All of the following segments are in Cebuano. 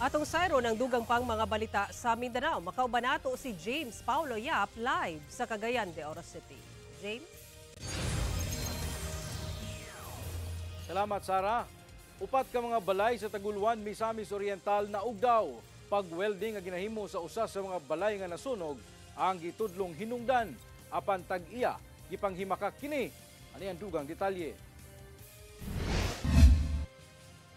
Atong sayron ang dugang pang mga balita sa Mindanao. Makauban nato si James Paulo Yap live sa Cagayan de Oro City. James? Salamat, Sara. Upat ka mga balay sa Taguluan, Misamis Oriental na ugdaw. Pag-welding nga ginahimo sa usa sa mga balay nga nasunog ang gitudlong hinungdan apan tag-iya gipanghimakak kini. Ani ang dugang detalye.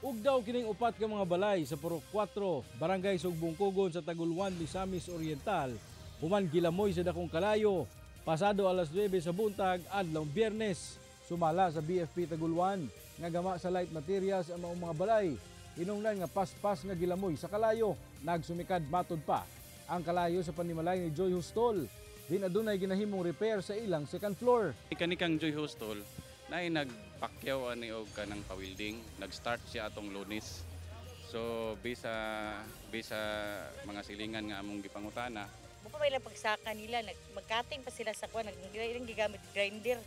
Ugdaw kining upat ka mga balay sa Purok 4, Barangay Sugbong-Kugon sa Taguluan, Misamis Oriental, human gilamoy sa dakong kalayo. Pasado alas 9 sa buntag, adlaw Biyernes, sumala sa BFP Taguluan, nga gama sa light materials ang maong mga balay. Hinungdan nga paspas nga gilamoy sa kalayo, nagsumikad matod pa ang kalayo sa panimalay ni Joy Hustol. Din adunay ginahimong repair sa ilang second floor. Kani kang Joy Hostol naay nagpakyaw ani og kanang pawilding, nag-start siya atong Lunes. So bisa bisa mga silingan nga among gipangutana. Mo pa may lang pagsaka nila, nag magkating pa sila sa kuan, nag ilang gigamit grinder.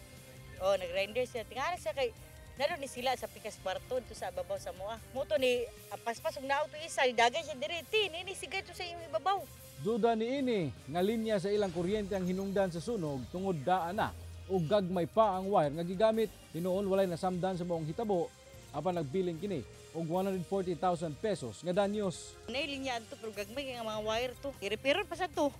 Oh, nag-grinder sila. Tingala siya kay naron ni sila sa pikas kwarto dito sa ababaw sa moa. Muto ni paspas og nao to isa, dagay siya diri, ti nini sigay to sa iyong ibabaw. Duda ni ini nga linya sa ilang kuryente ang hinungdan sa sunog tungod daan na ug gagmay pa ang wire nga gigamit. Hinuon walay nasamdan sa maong hitabo apan nagbilin kini og 140,000 pesos nga danyos. Nay linya adto pero gagmay kay nga mga wire to. I-repairon pa sa to.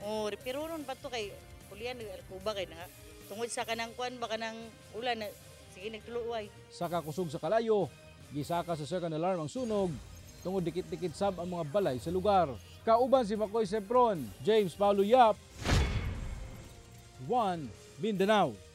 Oh, repairon pa to kay pulian alkuba kay na tungod sa kanang kuan ba kanang ulan na sige nagtuluway. Sa kakusog sa kalayo, gisaka sa second alarm ang sunog tungod dikit-dikit sab ang mga balay sa lugar. Kauban si Makoy Sempron, James Paulo Yap, 1 Mindanao.